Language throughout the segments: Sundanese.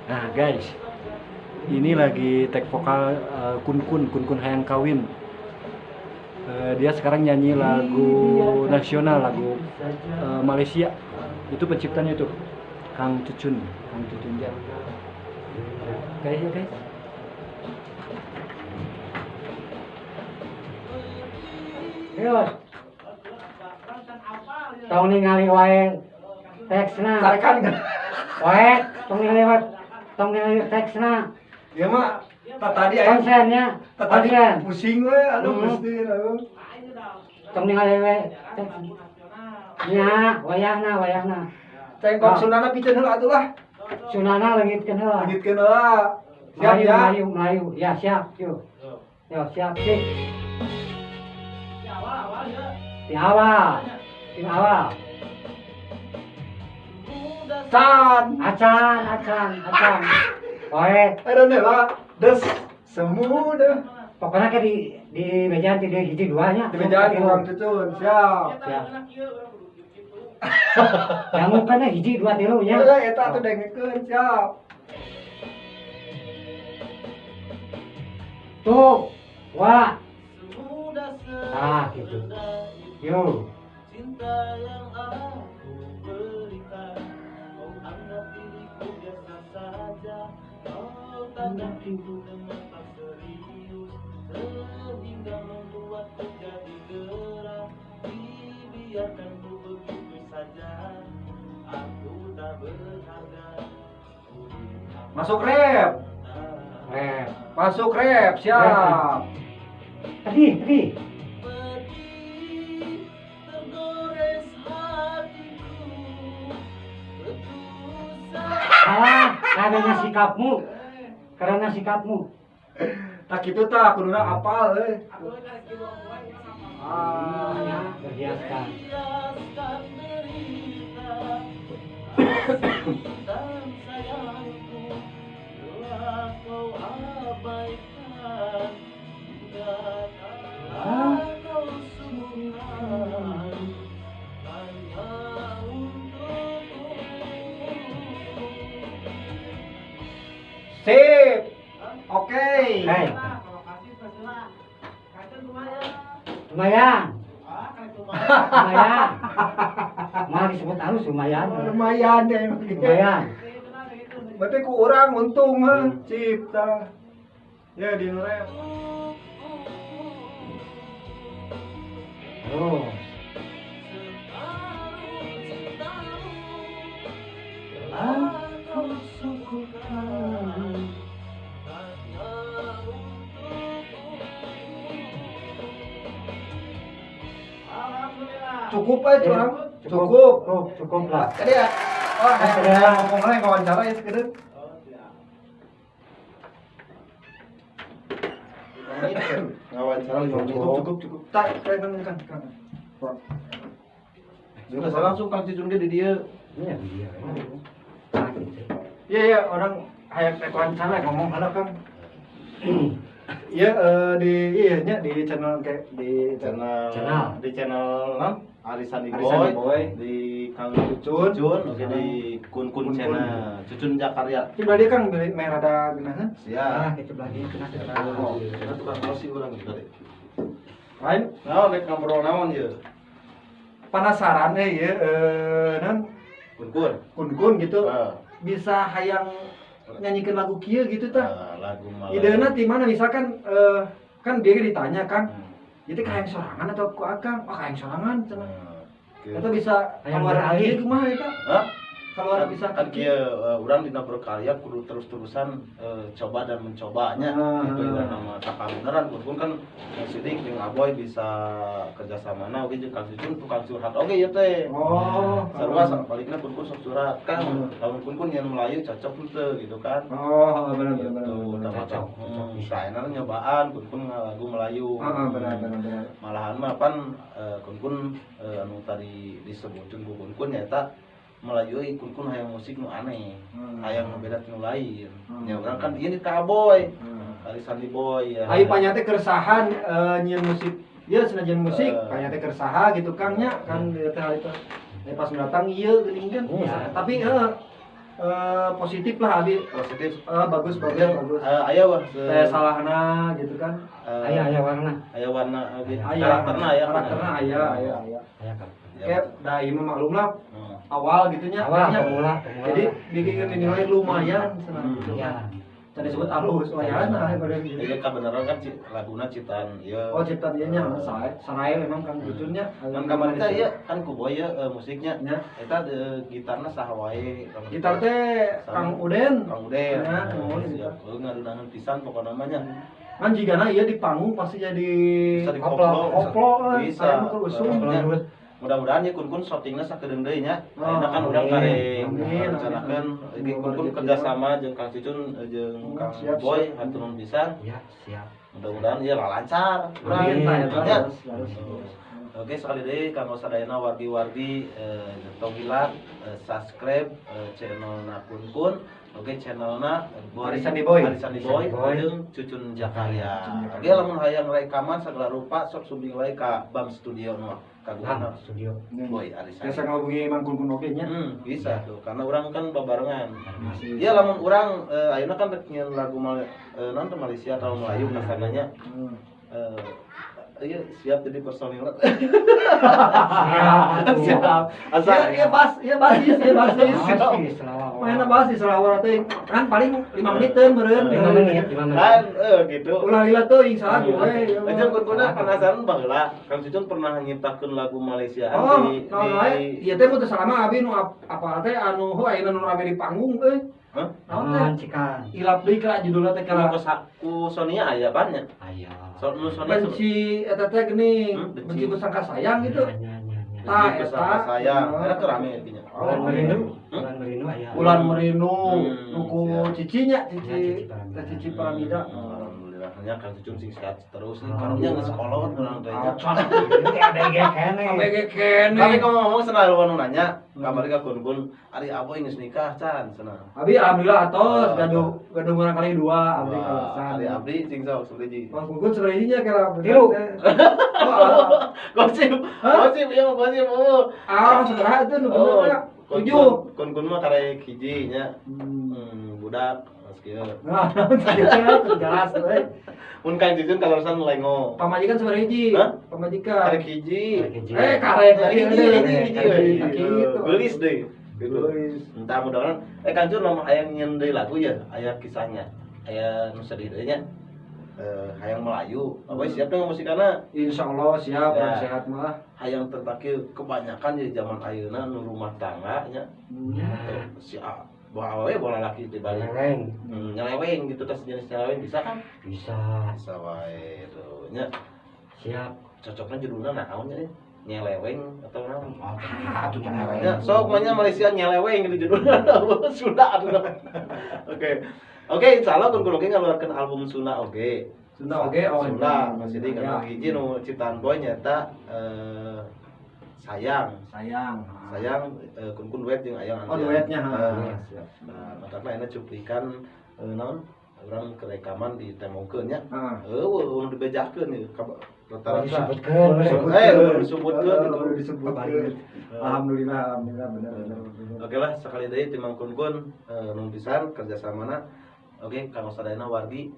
Nah guys, ini lagi take vokal Kun Kun, Kun Kun Hayang Kawin. Dia sekarang nyanyi lagu nasional, lagu Malaysia. Itu penciptanya itu Kang Cucun, Kang Cucun ya. Guys ya guys. Terus. Tong ningali wae teksna. Sarekan kan? Wae, tong ningali wae. Tong ningali teksna. Ya mah tadi aya konsennya. Tadi konsen. Pusing we, aduh gusti aduh. Tong ningali wae teks. Nya, wayahna, wayahna. Cengkok sunana piceun heula atuh lah. Sunana leungitkeun heula. Leungitkeun heula. Siap Melayu, ya. Melayu, Melayu. Ya, siap, yuk. Yo, siap, sip. Di awal. Di awal. Can. Acan, acan, acan. Wae. Aduh lah, des semudah. Pokoknya kayak di bejaan di hiji dua nya. Di bejaan kurang cucun, siap. Siap. Yang mukanya hiji dua tilu nya. Heeh, eta atuh dengekeun, siap. Tuh, wah. Ah, gitu. Yo. Cinta yang aku berikan, kau anggap diriku biasa saja. Kau tanggapiku dengan tak serius, sehingga membuatku jadi geram. Dibiarkan ku begitu saja, aku tak berharga. Masuk rap. Rap. Masuk rap, siap. Pedih, pedih. Salah, karena sikapmu. Karena sikapmu. Tak gitu tak, kuduna apal euy. Ah, ya, berhiaskan. Sip. Oke. Hey. Lumayan. Lumayan. Malah disebut halus lumayan. Lumayan deh. Lumayan. Berarti ku urang untung heuh. Cipta. Ya di rap. Terus. Cukup aja orang. Cukup. Cukup, cukup lah. Tadi ya. Wah, saya ngomong lagi wawancara ya sekedar. Wawancara 5 menit. Cukup, cukup. Tak, kan, kan. Sudah saya langsung Kang Cucun ge di dieu. Iya, iya. Iya, iya, orang hayang wawancara ngomong heula Kang. Iya, di iya nya di channel kayak di channel di channel non Arisandi Boy, di Kang Cucun, Cucun, oke di Kun Kun channel Cucun Jakarta. Coba dia Kang beli merah ada geunaheun. Siap. Ah, itu lagi kena Oh, kena tukang kursi urang tadi. Lain, naon rek ngobrol naon ieu? Penasaran euy ieu non Kun Kun. Kun Kun gitu. Bisa hayang nyanyikan lagu kieu gitu tah. Lagu malah. Idena ti mana misalkan kan dia ditanya Kang. Itu hayang sorangan atau ku akang? Oh, hayang sorangan cenah. Atau bisa keluar lagi kumaha eta? Hah? Keluar bisa kan kieu urang dina berkarya kudu terus-terusan coba dan mencobanya. Itu nama takabeneran pun kan Sidik jeung Aboy bisa kerjasamana oge jeung Kang Cucun tukang curhat oge ieu teh. Oh, sarua balikna pun sok curhat kan. Lamun kun kun yang Melayu cocok henteu gitu kan. Oh, benar benar. Cocok. Saena nyobaan kun kun lagu Melayu. Heeh, benar benar benar. Malahan mah pan kun kun anu tadi disebutkeun ku kun kun nyaeta Melayu kun kun hayang musik nu aneh, hayang nu beda nu lain. Nya urang kan ieu di ka Aboy. Arisandi Boy ya. Ai panyate keresahan nyieun musik. Ieu senajan musik, panyate keresaha gitu Kang nya kan eta hal itu. Pas datang ieu geuning kan. Tapi Positif lah abi. Positif. Bagus bagus bagus. Aya wah. Salahna gitu kan. Aya aya warna. Aya warna oge. Karakterna aya. Karakterna aya aya aya. Aya karakter. Kayak da ieu mah maklum lah awal gitunya. Awal pemula. Jadi bikin dinilai lumayan senang gitu. Iya. Tadi sebut alus lumayan lah pada gitu. Iya kebenaran kan laguna ciptaan ieu. Oh ciptaan ieu nya sarai memang Kang Cucunnya. Kan kamari teh ieu kan ku Boy musiknya. Eta gitarna saha wae. Gitar teh Kang Uden. Kang Uden. Ya, siap. Heuh ngarunaheun pisan pokona mah nya. Kan jigana ieu di panggung pasti jadi bisa dikoplo. Koplo bisa. Mudah-mudahan ya kun-kun syutingna sakedeung deui nya. Ayeuna kan urang kare rencanakeun kun-kun kerjasama jeung Kang Cucun jeung Kang Boy hatur nuhun pisan. Ya, siap. Mudah-mudahan ieu lancar. Amin. Oke, sekali deui kanggo sadayana wargi-wargi tong hilap subscribe channelna Kun-kun. Oke, channelna Arisandi Boy. Arisandi Boy jeung Cucun Jakaria. Oke, lamun hayang rekaman segala rupa sok sumbing wae ka Bam Studio nu kagungan Studio Boy Arisandi. Biasa ngahubungi Mang Kun-kun oge nya. Bisa tuh, karena urang kan babarengan. Iya, lamun urang ayeuna kan rek nyeun lagu naon teh Malaysia atau Melayu kasarna nya. Iya, siap jadi personil. Siap. Asal iya bas, iya basis, iya basis. Mainna basis selawar teh kan paling 5 menit meureun. 5 menit, 5 menit. Kan gitu. Ulah lila teuing salah gue. Aja kun-kuna penasaran baheula. Kang Cucun pernah nyiptakeun lagu Malaysia di ieu teh mun teu salah mah abi nu apal teh anu heuh ayeuna nu rame di panggung euy. Hah? Naon teh? Ilap deui ka judulna teh kana ku Sonia aya ban nya? Aya. Sonia benci eta teh geuning, benci kusangka sayang gitu. Tah eta sayang, eta teh rame artinya. Bulan Merinu, Bulan Merinu aya. Bulan Merinu, nu ku cicinya, cici teh Cici Paramida. Alhamdulillah nya Kang Cucun sing sehat terus nih. Karunya geus kolot urang teh nya. ABG keneh. ABG keneh. Tapi kamu ngomong cenah nu nanya, kamari ka Kun-kun, ari Aboy geus nikah can cenah. Abi alhamdulillah atos gaduh gaduh murang kali 2 abdi kaleresan. Ari abdi cing sok sabaraha. Mang Kun-kun sabaraha nya kira 3. Gosip. Gosip ieu mah gosip. Ah, sabaraha itu nu bener 7. Kun-kun mah karek hiji nya. Budak kieu. Nah, kieu jelas euy. Mun Kang Cucun kaleresan lengo. Pamajikan sabaraha hiji? Pamajikan. Karek hiji. Karek hiji. Kitu. Geulis deui. Geulis. Entah mudah-mudahan Kang Cun lamun hayang nyeun deui lagu ya, aya kisahnya. Aya nu sedih deui nya. Hayang Melayu. Apa siap dong musikana? Insyaallah siap, ya. Sehat mah. Hayang tertakil kebanyakan di zaman ayeuna nu rumah tangga nya. Si bawa awewe bola laki di balik. Nyeleweng gitu tes jenis nyeleweng bisa kan? Bisa. Bisa wae tuh nya. Siap. Cocoknya judulna naon nya? Nyeleweng atau naon? Ah, atuh nyeleweng. Ya, sok mah Malaysia nyeleweng gitu judulna. Sunda atuh. Oke. Oke, insyaallah kun-kun oge ngaluarkeun album Sunda oge. Sunda oge oh. Sunda masih di kana hiji nu ciptaan Boy nyata Sayang. Sayang. Sayang kun-kun duet jeung Ayang. Oh, duetnya. Heeh. Siap. Nah, matakna ayeuna cuplikan naon? Urang kerekaman ditemokeun nya. Heueuh, dibejakeun ieu rata-rata. Disebutkeun. Disebutkeun gitu. Disebutkeun. Alhamdulillah, alhamdulillah bener bener. Oke lah, sekali deui ti Mang Kun-kun nuhun pisan kerjasamana. Oke, kanggo sadayana wargi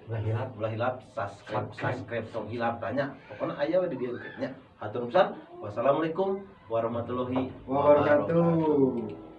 ulah hilap subscribe tong hilap tanya. Pokona aya we di dieu nya. Hatur pisan. Wassalamualaikum warahmatullahi wabarakatuh.